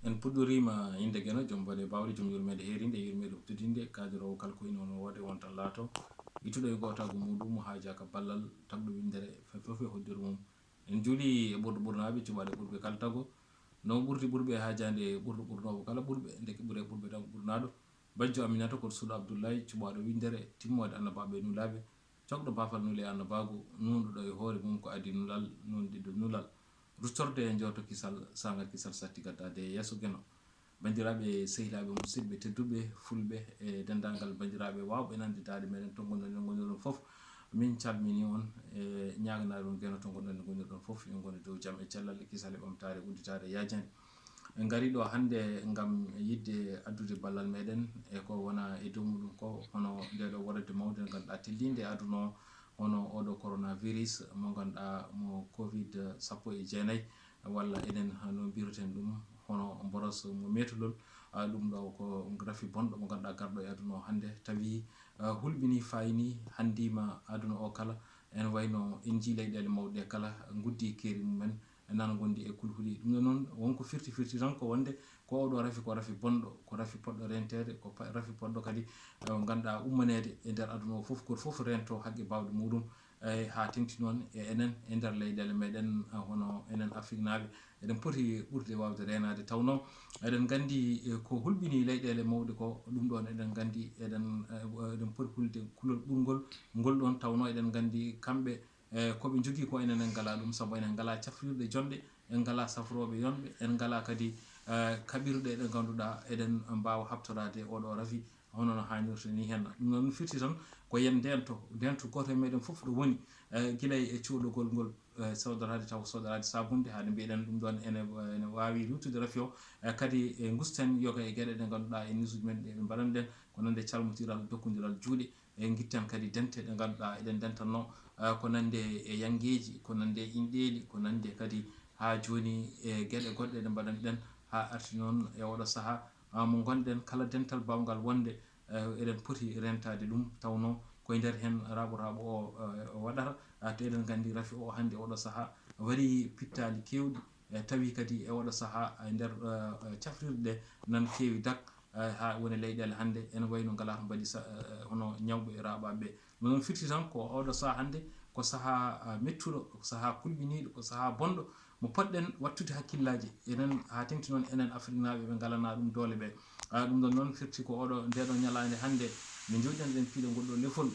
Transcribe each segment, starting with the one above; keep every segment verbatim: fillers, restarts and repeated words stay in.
En puɗɗoriima innde Geno, joom baɗe baawɗe, joom yurmeende heeriinde e yurmeende huɓtodinnde, kaadiroowo kala ko ina woni woode wonta laato, ittuɗo e gootaagu muuɗum mo haajaaka ballal, tagɗo winndere fof e hoddere mum. En njuulii e ɓurɗo ɓurnaaɓe, cuɓaaɗo ɓurɓe kala tago, no ɓurdi ɓurɓe e haajaande e ɓurɗo ɓurnoowo kala ɓurɓe, ndeke ɓure ɓurɓe tan ɓurnaaɗo. Bajjo Aminata ko suuɗo Abdullahi, cuɓaaɗo winndere, timmoode annabaaɓe e nulaaɓe, cokɗo baafal nule annabaagu, nuunɗuɗo e hoore mum ko adii nulal, nuunɗiɗo nulal. Ruttorde e njooto kisal, saanga kisal satti gaddaade e yeeso Geno. Banndiraaɓe, sehilaaɓe, musidɓe tedduɓe, fulɓe e denndaangal banndiraaɓe waawɓe nanndidaade meɗen to ngonɗon e ngonirɗon fof, min calminii on e ñaaganaade on Geno to ngonɗon e ngonirɗon fof, yo ngoni dow jam e cellal e kisal e ɓamtaare udditaare e yaajaani. En ngarii ɗo hannde ngam yiɗde addude ballal meɗen e ko wona e dow muɗum ko, hono nde ɗo waɗde mawde nde ngannduɗaa telliinde e aduna o, hono oɗo coronavirus mo ngannduɗaa mo covid sappo e jeenayi, walla enen no mbiyruɗen ɗum hono mboros mo meetolol. Ah, ɗum ɗo ko rafi bonɗo mo ngannduɗaa garɗo e aduna o hannde, tawi, ah, hulɓinii, faayinii, hanndiima aduna o kala. Ene wayno en njii leyɗeele mawɗe ɗe kala nguddii keeri mumen, nana ngondi e kulhuli. Ɗum ɗo noon wonko firti firti tan ko wonde ko oɗo rafi ko rafi bonɗo, ko rafi poɗɗo renteede, ko pa-, rafi poɗɗo kadi, eh, ngannduɗaa ummaneede e nder aduna o fof, gooto fof rento haqqe baawɗe muɗum, eh, haa teŋti noon e enen e nder leyɗeele meɗen, eh, hono enen Afriknaaɓe, eɗen poti ɓurde waawde reenaade. Tawnoo eɗen nganndi, eh, ko hulɓinii leyɗeele mawɗe ko, ɗum ɗoon eɗen nganndi, eɗen, eh, eɗen poti hulde kulol ɓurngol ngol ɗoon. Tawnoo eɗen nganndi kamɓe, eh, ko ɓe njogii ko enen en ngalaa ɗum, sabu enen ngalaa cafrirɗe jonɗe, en ngalaa safrooɓe yonɓe, en ngalaa kadi, eh, kaɓirɗe ɗe ngannduɗaa eɗen mbaawa haɓtoraade oɗo rafi hono no haanirta ni henna. Ɗum noon firti tan ko yen ndento, ndento gooto e meɗen fof ɗo woni, eh, gila e cuuɗogol ngol, eh, sodoraade taw sodoraade sabunde, haa nde mbiɗen ɗum ɗoon ene, ene waawi riiwtude rafi o, eh, kadi e ngusten yoga e geɗe ɗe ngannduɗaa e nisuuji men ɗe ɓe mbaɗan ɗen, ko nande calmotiral, dokkondiral juuɗe, e ngitten kadi dente ɗe ngannduɗaa eɗen ndentanno, eh, ko nande e yanngeeji, ko nande e inɗeeli, ko nande kadi haa jooni e geɗe goɗɗe ɗe mbaɗan ɗen haa arti noon e oɗo sahaa, ah, mo ngonɗen kala dental baawngal wonde, eh, eɗen poti rentaade ɗum, tawnoo ko e nder heen raaɓo raaɓo o, eh, o waɗata. Ah, te eɗen nganndi rafi o hannde oɗo sahaa waɗi pittaali keewɗi, eh, tawi kadi e oɗo sahaa e nder, eh, eh, cafrirɗe ɗe nan keewi dak, eh, haa woni leyɗeele hannde ene wayno ngalaa ko mbaɗi sa-, eh, eh, hono ñawɓe e raaɓaaɓe ɓe. Ɗum noon firti tan ko oɗo sahaa hannde ko sahaa, eh, mettuɗo, ko sahaa kulɓiniiɗo, ko sahaa bonɗo mo potɗen waɗtude hakkillaaji enen haa teŋti noon enen Afriknaaɓe ɓe ngalanaa ɗum doole ɓe. Ah, ɗum ɗoon noon firti ko oɗo, ndeɗo ñalaande hannde nde njooɗiɗen ɗen piiɗo ngol ɗo lefol.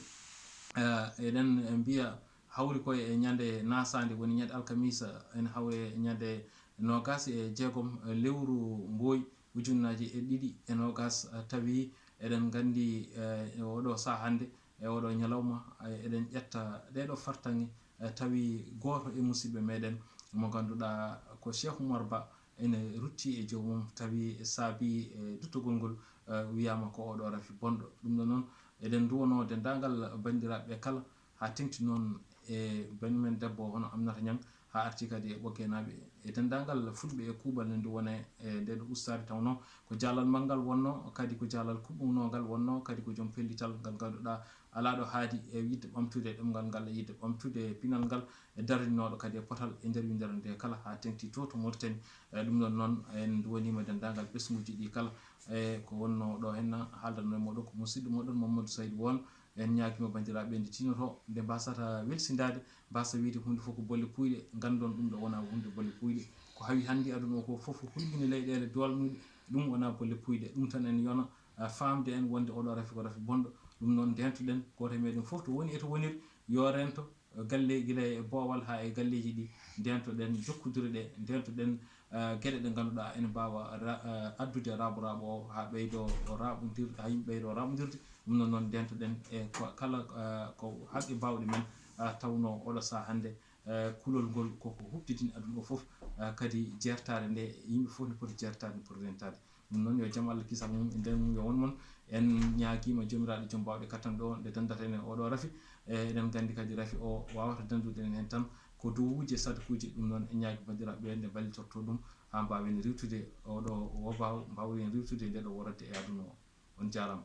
Eh, eɗen mbiya hawri ko e ñande nasaande, woni ñande alkamisa, ene hawre ñande noogaas e jeegom, eh, lewru Mbooy, ujunnaaji e ɗiɗi e noogaas, eh, tawi eɗen nganndi, eh, e oɗo sahaa hannde, e oɗo ñalawma, eh, eɗen ƴetta ɗeɗo fartaŋŋe, eh, tawi gooto e musidɓe meɗen mo ngannduɗaa ko Cheikh Oumar Ba ene rutti e joomum, tawi saabi, eh, duttugol ngol, eh, wiyaama ko oɗo rafi bonɗo. Ɗum ɗo noon eɗen nduwanoo denndaangal banndiraaɓe ɓe kala, haa teŋti noon e banii men debbo hono Aminata Ñaŋ, haa arti kadi e Ɓoggeenaaɓe, e denndaangal fulɓe e kuuɓal nde ndu woni e ndeɗo ustaare, tawnoo ko jaalal maggal wonnoo, kadi ko jaalal kuɓɓunoogal wonnoo, kadi ko joom pellital ngal ngannduɗaa alaa ɗo haadi e yiɗde ɓamtude ɗemngal ngal, e yiɗde ɓamtude pinal ngal, e darninooɗo kadi e potal e nder winndere nde kala, haa teŋti to to Mauritanie. E ɗum ɗoon noon, en nduwaniima denndaangal ɓesnguuji ɗi kala. E ko wonnoo ɗo heen haaldanoo e mooɗon ko musidɗo mooɗon Mamadou Saydou Won. En ñaagiima banndiraaɓe nde tinnoto, nde mbasata welsindaade, mbasa wiyde huunde fof ko bolle puuyɗe, nganndon ɗum ɗo wonaa huunde bolle puuyɗe. Ko hawi hannde aduna o ko fof hulɓini leyɗeele doolnuɗe, ɗum wonaa bolle puuyɗe. Ɗum tan en yona, ah, faamde en wonde oɗo rafi ko rafi bonɗo. Ɗum noon ndeentoɗen, gooto e meɗen fof to woni e to woniri, yo rento, eh, galle gila e boowal haa e galleeji ɗi, ndeentoɗen jokkondire ɗe, ndeentoɗen, eh, geɗe ɗe ngannduɗaa ene mbaawa ra-, eh, addude raaɓo raaɓo o haa ɓeydo raaɓondir-, haa yimɓe ɓeydo raaɓondirde. Ɗum noon noon ndeentoɗen e ko kala, eh, ko haqqe baawɗe men, eh, tawnoo oɗo sahaa hannde, eh, kulol ngol koko huɓtidini aduna o fof, eh, kadi jeertaare nde yimɓe fof ne poti jeertaade, ne poti rentaade. Ɗum noon yo jam Allah kisal mum e nder mum yo won mon. En ñaagiima Joomiraaɗo joom baawɗe kattan ɗo nde danndata en e oɗo rafi. E eɗen nganndi kadi rafi o waawata danndude en heen tan ko duwuuje sadakuuje. Ɗum noon en ñaagi banndiraaɓe ɓe nde mballitorto ɗum haa mbaawen riiwtude oɗo wobaaw, mbaawren riiwtude nde ɗo worode e aduna o. On jaaraama.